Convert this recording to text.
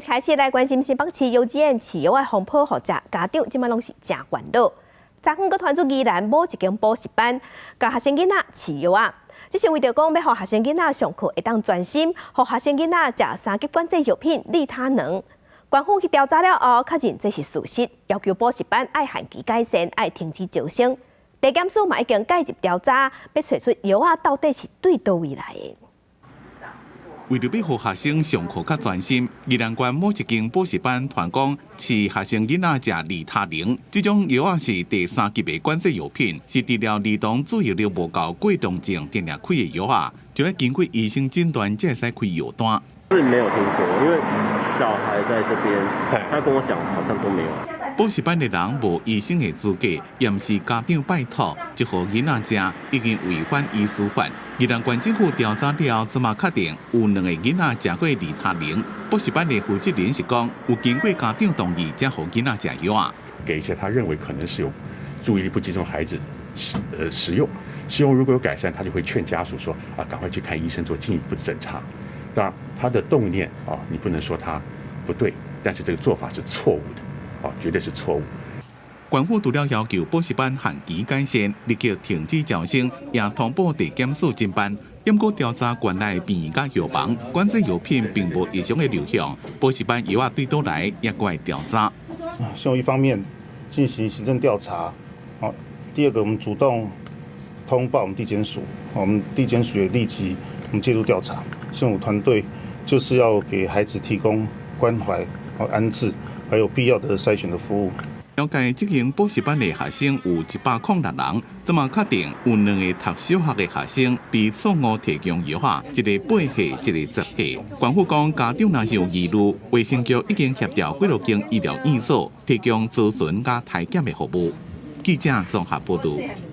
開始來關心新北市幼稚園飼藥仔風波，予家長這擺攏是誠煩惱。昨昏閣傳出宜蘭某一間補習班，共學生囡仔飼藥仔，這是為著講欲予學生囡仔上課會當專心，予學生囡仔食三級管制藥品利他能。縣府去調查了後，確認這是事實，要求補習班愛限期改善，愛停止招生。地檢署嘛已經介入調查，欲揣出藥仔到底是對佗位來的。為著欲予學生上課較專心，宜蘭縣某一間補習班傳講飼學生囡仔食利他能，這種藥仔是第三級的管制藥品，是治療兒童注意力無夠過動症定定開的藥仔，就愛經過醫生診斷才會使開藥單。是沒有聽說，因為小孩在這邊，他跟我講好像都沒有。補習班的人無醫生的資格，也毋是家長拜託，就予囡仔食，已經違反醫師法。宜蘭縣政府調查了後，這馬確定有兩個囡仔食過利他能。補習班的負責人是講，有經過家長同意，才予囡仔食藥仔。給一些他認為可能是有注意力不集中孩子使用，使用如果有改善，他就會勸家屬說啊，趕快去看醫生做進一步的診查。當然，他的動念啊，你不能說他不對，但是這個做法是錯誤的，啊，絕對是錯誤。縣府除了要求補習班限期改善，立刻停止招生，也通報地檢署偵辦。毋過調查縣內病院佮藥房，管制藥品並無異常的流向，補習班藥仔對佗來也閣愛調查。像一方面進行行政調查，好，第二個我們主動通報我們地檢署，我們地檢署也立即我們介入調查。政府團隊就是要給孩子提供關懷、安置，還有必要的篩選的服務。了解這間補習班的學生有106人，這馬確定有兩个讀小學的學生被錯誤提供藥仔，一個8歲，一個10歲。縣府講家長若是有疑慮，衛生局已經協調幾落間醫療院所提供諮詢佮篩檢的服務。記者綜合報導。